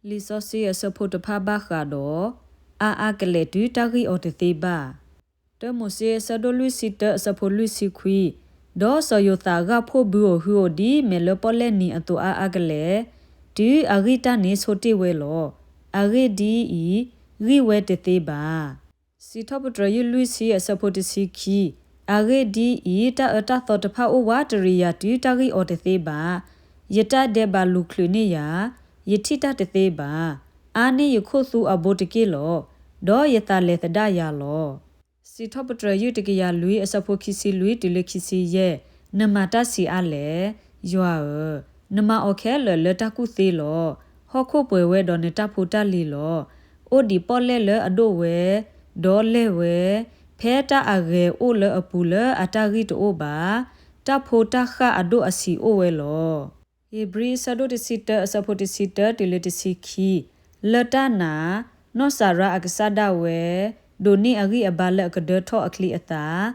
လံာ်စီဆှံအဆၢဖိတဖၣ်ဘၣ်ဃးဒီး အါအါကလဲာ်တုၤတၢ်ဂံၢ်အီၤတသ့ဘၣ်. တၢမိၤၡ့အဆၢဒိၣ်လွံၢ်ဆံတၢအဆၢဖိလွံၢ်ဆံခွံ, ဒီးစီၤယိၤသးဂၢ်ဖှိၣ်ဘုဧိၤဟုဧိၤဒ်မဲးလၢပီၣ်လဲၣ်နံၤအသိးအါအါကလဲာ်, တုၤအဂံၢ်တၢ်န့ၣ်ဆိတ့ၢ်ဝဲလီၤ. အဂ့ၢ်ဒ်အံၤ, ဂံၢ်ဝဲတသ့ဘၣ်. စံးထီၣ်ပတြၢၤယုၢ်လွံၢ်ဆံအဆၢဖိတဆံခံ, အဂ့ၢ်ဒ်အံၤ, တၢ်အၢတၢ်သီတဖၣ်အိၣ်ဝးတရံးယၤတုၤတၢ်ဂံၢ်အီၤတသ့ဘၣ်. ယတၢ်ဒဲးဘးလူၤချုးန့ၢ်ယၤ, ယထံၣ်တၢ်တသ့ဘၣ်. အါန့ၢ်ယခိၣ်သူအဘိတက့ၢ်လီၤ, ဒီးယသးလဲၤသဒၣ်ယၤလီၤ. စံးထီၣ်ပတြၢၤယုၢ်တကယၤလွံၢ်အဆၢဖိခံဆံလွံၢ်တုၤလၢခံဆံယဲၢ်, နမၤတၢ်ဆံးအါလဲၣ်. ယွၤဧၢ, နမၤအီၤခဲလၢာ်လၢတၢ်ကူၣ်သ့လီၤ. ဟီၣ်ခိၣ်ပှဲၤဝဲဒီးနတၢ်ဖိတၢ်လံၤလီၤ. အိၣ်ဒံးပီၣ်လဲၣ်လၢအဒိၣ်ဝဲ, ဒီးလဲၢ်ဝဲ, ဖဲတၢ်အဂဲၤအိၣ်လၢအပူၤလၢအတၢ်ဂံၢ်တအိၣ်ဘၣ်. တၢ်ဖိတၢ်ဃၢ်အဒိၣ်အဆံးအိၣ်ဝဲလီၤ. ဧ့ၤဘြံၤအဆၢဒိၣ်တဆံတၢ အဆၢဖိတဆံတၢတုၤလၢတဆံခံ, လၢတၢ်နာ်, နီၢ်စၤရါအကစၢ်ဒၣ်ဝဲ, ဒိးန့ၢ်အဂံၢ်အဘါလၢအကဒၢထီၣ်အချံအသၣ်,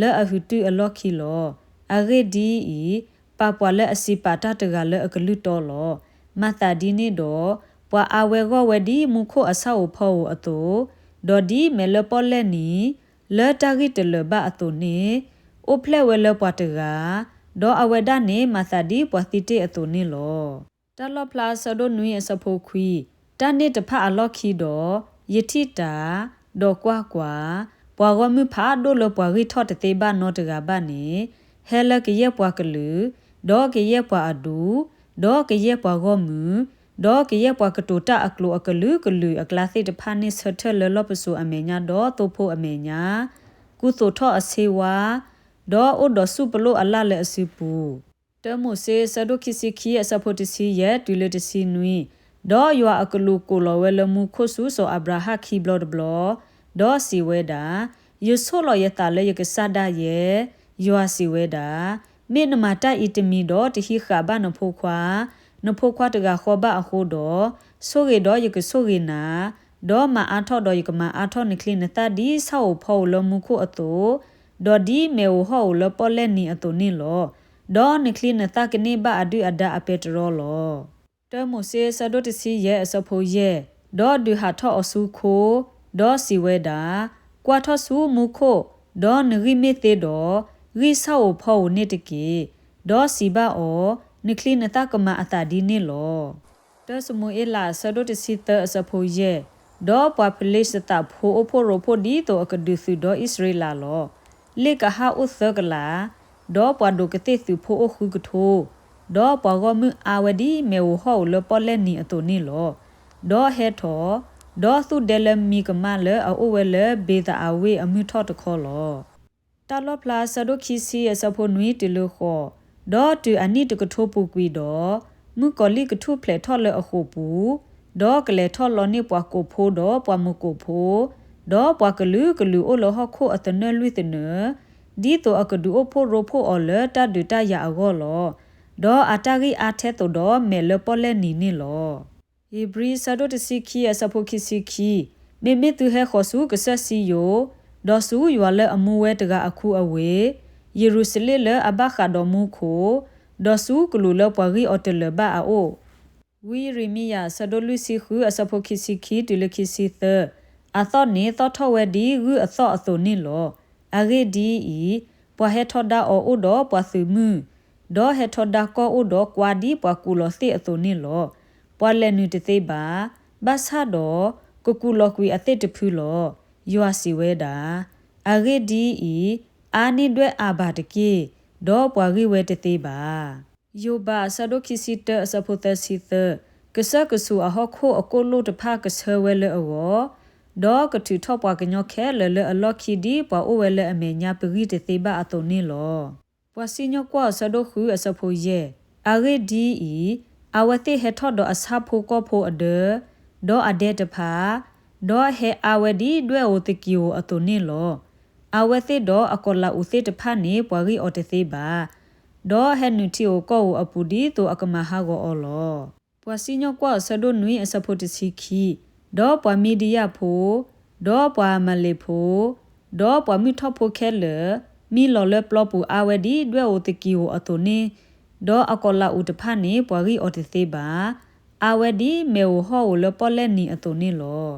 လၢအဟုးတုၤအလီၢ်ခံလီၤ. အဂ့ၢ်ဒ်အံၤ, ပာ်ပှၤလၢအစံးပာ်တၢ်တဂၤလၢအကလုၢ်တီလီၤ. မၤသးဒ်န့ၣ်ဒီး, ပှၤအါဝဲဂီၢ်ဝဲဒ်မူခိၣ်အဆၣ်ဧိၤဖီဧိၤအသိး, ဒီးဒ်မဲးလၢပီၣ်လဲၣ်နံၤ, လၢတၢ်ဂံၢ်တလၢာ်ဘၣ်အသိးန့ၣ်, အိၣ်ဖျဲၣ်ဝဲလၢပှၤတဂၤ, ဒီးအဝဲဒၣ်န့ၣ်မၤသးဒ်ပှၤသံတ့ၢ်အသိးန့ၣ်လီၤ. တၢ်လီၣ်ဖျါအဆၢဒိၣ်နွံအဆၢဖိခွံ, တၢ်န့ၣ်တဖၣ်အလီၢ်ခံဒီး, ယထံၣ်တၢ်, ဒီးကွၢ်ကွၢ်, ပှၤဂီၢ်မုၢ်ဖးဒိၣ်လၢပှၤဂံၢ်ထီၣ်တသ့ဘၣ်နီတဂၤဘၣ်န့ၣ်, ဟဲလၢကယဲၢ်ပှၤကလုာ်, ဒီးကယဲၢ်ပှၤအဒူ, ဒီးကယဲၢ်ပှၤဂီၢ်မုၢ်, ဒီးကယဲၢ်ပှၤကတိၤတၢ်အကျိာ်အကလုာ်ကလုာ်အကျါသ့ၣ်တဖၣ်န့ၣ် ဆၢထၢၣ်လၢလီၢ်ပစိာ်အမဲာ်ညါဒီးသိဖိအမဲာ်ညါ, ကူသိးထီၣ်အဆ့ဝါ, ဒီးအိၣ်ဒီးဆူၣ်ပလိၣ်အလၣ်လၢအစုပူၤ. တၢမိၤၡ့အဆၢဒိၣ်ခံဆံခံအဆၢဖိတဆံယဲၢ်တုၤလၢတဆံနွံ, ဒီးယွၤအကလူးကိးလီၤဝဲလၢမူခိၣ်ဆူစီၤအၤဘြၤဟၣ်ခံဘျီတဘျီ, ဒီးစံးဝဲဒၣ်, ယဆိၣ်လီၤယသးလၢယကစၢ်ဒၣ်ယဲ, ယွၤစံးဝဲဒၣ်, မ့ၢ်နမၤတၢ်အံၤတမံၤဒီးတဟံးဃာ်ဘၣ်နဖိခွါ, နဖိခွါတဂၤဃီဘၣ်အဃိဒီး, ဆိၣ်ဂ့ၤဒီးယကဆိၣ်ဂ့ၤနၤ, ဒီးမၤအါထီၣ်ဒီးယကမၤအါထီၣ်နချံနသၣ်ဒ်ဆၣ်ဧိၤဖီဧိၤလၢမူခိၣ်အသိး, ဒီးဒ်မဲးဧိၤဟီၣ်ဧိၤလၢပီၣ်လဲၣ်နံၤအသိးန့ၣ်လီၤ. ဒီးနချံနသၣ်ကန့ၢ်ဘၣ်အဒုၣ်အဒါအပဲတြီလီၤ. တၢမိၤၡ့အဆၢဒိၣ်တဆံယဲၢ်အဆၢဖိယဲၢ်, ဒီးဒုးဟးထီၣ်အီၤဆူခိ, ဒီးစံးဝဲဒၣ်, ကွၢ်ထီၣ်ဆူမူခိၣ်, ဒီးနဂံၢ်မ့ၢ်သ့ဒီး, ဂံၢ်ဆၣ်ဧိၤဖီဧိၤန့ၣ်တက့ၢ်. ဒီးစံးဘၣ်အီၤ, နချံနသၣ်ကမၤအသးဒ်န့ၣ်လီၤ. တၢၡမူၤအ့လးအဆၢဒိၣ်တဆံသၢအဆၢဖိယဲၢ်, ဒီးပှၤဖလ့ၡသးဖိအိၣ်ဖှိၣ်ရိဖှိၣ်ဒ်သိးအကဒုးသုးဒီးအံၣ်စရ့လးလီၤ. လ့ၣ်ကဟၣ်အိၣ်သၢကလး, ဒီးပှၤဒိးကသ့ၣ်သုးဖိအိၣ်ဃုကထိ, ဒီးပှၤဂီၢ်မုၢ်အါဝဲဒ်မဲးဧိၤဟီၣ်ဧိၤလၢပီၣ်လဲၣ်နံၤအသိးန့ၣ်လီၤ. ဒီးဟဲထီၣ်, ဒီးသူၣ်ဒဲလၢမံကမၣ်လၢအအိၣ်ဝဲလၢဘ့ၤသးအဝ့ၢ်အမုၢ်ထီၣ်တခီလီၤ. တၢ်လီၣ်ဖျါအဆၢဒိၣ်ခံဆံအဆၢဖိနွံတုၤလၢဃိး, ဒီးတုၤအနံၣ်တကထိပူၤကွံာ်ဒီး, မုၣ်ကီၤလံၢ်ကထူၣ်ဖျဲးထီၣ်လၢအဃိာ်ပူၤ, ဒီးကလဲၤထီၣ်လီန့ၢ်ပှၤကိးဖိဒီးပှၤမုၢ်ကိးဖိ, ဒီးပှၤကလုာ်ကလုာ်အိၣ်လၢဟီၣ်ခိၣ်အသနၢၣ်လွံၢ်သနၢၣ်, ဒ်သိးအကဒုးအိၣ်ဖှိၣ်ရိဖှိၣ်အီၤလၢတၢ်ဒုးတၢ်ယၤအဂီၢ်လီၤ. ဒီးအတၢ်ဂံၢ်အါထဲသိးဒီးမဲးလၢပီၣ်လဲၣ်နံၤန့ၣ်လီၤ. ဧ့ၤဘြံၤအဆၢဒိၣ်တဆံခံအဆၢဖိခံဆံခံ, မ့မ့ၢ်သုဟဲဃီၤဆူကစၢၢ်စံယိၣ်, ဒီးဆူယွၤလၢအမူဝဲတဂၤအခူအဝ့ၢ်, ယရူၤၡလ့ၣ်လၢအဘၣ်ဃးဒီးမူခိၣ်, ဒီးဆူကလူးလၢပှၤဂံၢ်အီၤတလၢာ်ဘၣ်အအိၣ်, ဝံယံးရမံယၤအဆၢဒိၣ်လွံၢ်ဆံဃုအဆၢဖိခံဆံခံတုၤလၢခံဆံသၢ, အသီၣ်န့ၣ်သီၣ်ထီၣ်ဝဲဒ်ဂုၢ်အသီၣ်အသိးန့ၣ်လီၤ. အဂ့ၢ်ဒ်အံၤ, ပှၤဟဲထီဒါအီၤအိၣ်ဒီးပှၤသုးမုၢ်, ဒီးဟဲထီဒါကီၢ်အိၣ်ဒီးကွါဒ်ပှၤကူးလီၤသ့ၣ်အသိးန့ၣ်လီၤ. ပှၤလဲၤနုာ်တသ့ဘၣ်, ဘၣ်ဆၣ်ဒီး, ကကူးလီၤကွံာ်အသ့ၣ်တဖုလီၤ. ယွၤစံးဝဲဒၣ်, အဂ့ၢ်ဒ်အံၤ, အါန့ၢ်ဒွဲၣ်အါဘၣ်တက့ၢ်, ဒီးပှၤဂံၢ်ဝဲတသ့ဘၣ်. ယိၤဘးအဆၢဒိၣ်ခံဆံတၢအဆၢဖိသၢဆံသၢ, ကစၢၢ်ကဆူးအဟီၣ်ခိၣ်အကိၣ်လိၣ်တဖၣ်ကဆၢဝဲလၢအဂီၢ်, ဒီးကထုးထီၣ်ပှၤကညီခဲလၢာ်လၢအလီၢ်ခံဒ်ပှၤအိၣ်ဝဲလၢအမဲာ်ညါပဂံၢ်တသ့ဘၣ်အသိးန့ၣ်လီၤ. ပှၤစံၣ်ညီၣ်ကွီၢ်အဆၢဒိၣ်ဃုအဆၢဖိယဲၢ်, အဂ့ၢ်ဒ်အံၤ, အဝဲသ့ၣ်ဟဲထီၣ်ဒီးအဆၣ်ဖိကီၢ်ဖိအဒၢ, ဒီးအဒဲတဖၣ်, ဒီးဟဲအါဝဲဒ်ဒွဲၣ်ဧိၤသကံၤဧိၤအသိးန့ၣ်လီၤ. အဝဲသ့ၣ်ဒီးအကီးလးအူးသ့ၣ်တဖၣ်န့ၣ်ပှၤဂံၢ်အီၤတသ့ဘၣ်, ဒီးဟဲနုာ်ထံဧိၤကီၢ်ဧိၤအပူၤဒ်သိးအကမၤဟးဂီၤအီၤလီၤ. ပှၤစံၣ်ညီၣ်ကွီၢ်အဆၢဒိၣ်နွံအဆၢဖိတဆံခံ, ဒီးပှၤမံၤဒယၣ်ဖိ, ဒီးပှၤအၤမၤလ့းဖိ, ဒီးပှၤမုၢ်ထီၣ်ဖိခဲလၢာ်, မံလီၤလၢပျီပူၤအါဝဲဒ်ဒွဲၣ်ဧိၤသကံၤဧိၤအသိးန့ၣ်, ဒီးအကီးလးအူးတဖၣ်န့ၣ်ပှၤဂံၢ်အီၤတသ့ဘၣ်. အါဝဲဒ်မ့ၣ်ဧိၤဟီၣ်ဧိၤလၢပီၣ်လဲၣ်နံၤအသိးန့ၣ်လီၤ.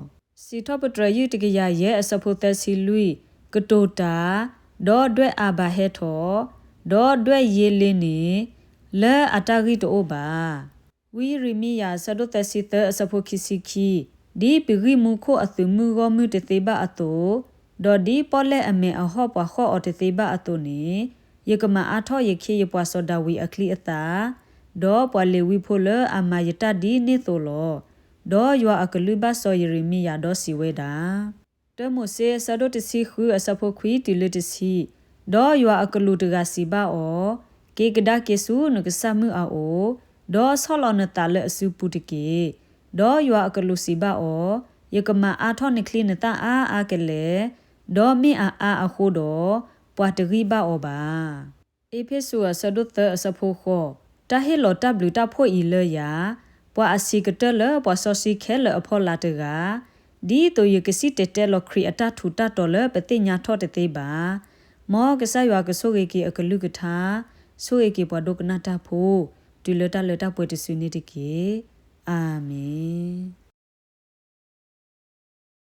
စံးထီၣ်ပတြၢၤယုၢ်တကယၤယဲၢ်အဆၢဖိသၢဆံလွံၢ်, ကတိၤတၢ်, ဒီးဒွဲၣ်အါဘၣ်ဟဲထီၣ်, ဒီးဒွဲၣ်ယ့လ့န့ၣ်, လၢအတၢ်ဂံၢ်တအိၣ်ဘၣ်. ဝံယရမံယၤအဆၢဒိၣ်သၢဆံသၢအဆၢဖိခံဆံခံ, ဒ်ပဂံၢ်မူခိၣ်အသုးမုၢ်ဂီၢ်မုၢ်တသ့ဘၣ်အသိး, ဒီးဒ်ပီၣ်လဲၣ်အမဲာ်အဟီၣ်ပှၤဃီၣ်အီၤတသ့ဘၣ်အသိးန့ၣ်, ယကမၤအါထီၣ်ယခ့ယပှၤစီၤဒၤဝံးအချံအသၣ်, ဒီးပှၤလ့ၤဝံဖိလၢအမၤယတၢ်ဒ်န့ၣ်သိးလီၤ. ဒီးယွၤအကလုၢ်ဘၣ်စီၤယရမံယၤဒီးစံးဝဲဒၣ်, တၢမိၤၡ့အဆၢဒိၣ်တဆံဃုအဆၢဖိခွံတုၤလၢတဆံ, ဒီးယွၤအကလူးတဂၤစံးဘၣ်အီၤ, က့ၤကဒါက့ၤဆူနကစၢ်မုၣ်အအိၣ်, ဒီးဆီၣ်လီၤနသးလၢအစုပူၤတက့ၢ်. ဒီးယွၤအကလူးစံးဘၣ်အီၤ, ယကမၤအါထီၣ်နချံနသၣ်အါအါကလဲာ်, ဒီးမ့ၢ်အအါအဃိဒီး, ပှၤတဂံၢ်ဘၣ်အီၤဘၣ်. အ့းဖ့းစူးအဆၢဒိၣ်သၢအဆၢဖိဃိး, တၢ်ဟ့ၣ်လီၤတၢ်ဘျုးတၢ်ဖှိၣ်အံၤလၢယၤ, ပှၤအဆံးကတၢၢ်လၢပှၤစီဆှံခဲလၢာ်အဖီလာ်တဂၤ, ဒ်သိးယကစံၣ်တဲၤတဲလီၤခရံာ်အတၢ်ထူးတၢ်တီၤလၢပသ့ၣ်ညါထီၣ်တသ့ဘၣ်. မ်ကစၢ်ယွၤကဆိၣ်ဂ့ၤက့ၤအကလုၢ်ကထါ, ဆိၣ်ဂ့ၤက့ၤပှၤဒိကနၣ်တၢ်ဖိ, တုၤလၢတၢ်လၢတၢ်ပှဲၤတစုန့ၣ်တက့ၢ်. အၤမ့ၣ်.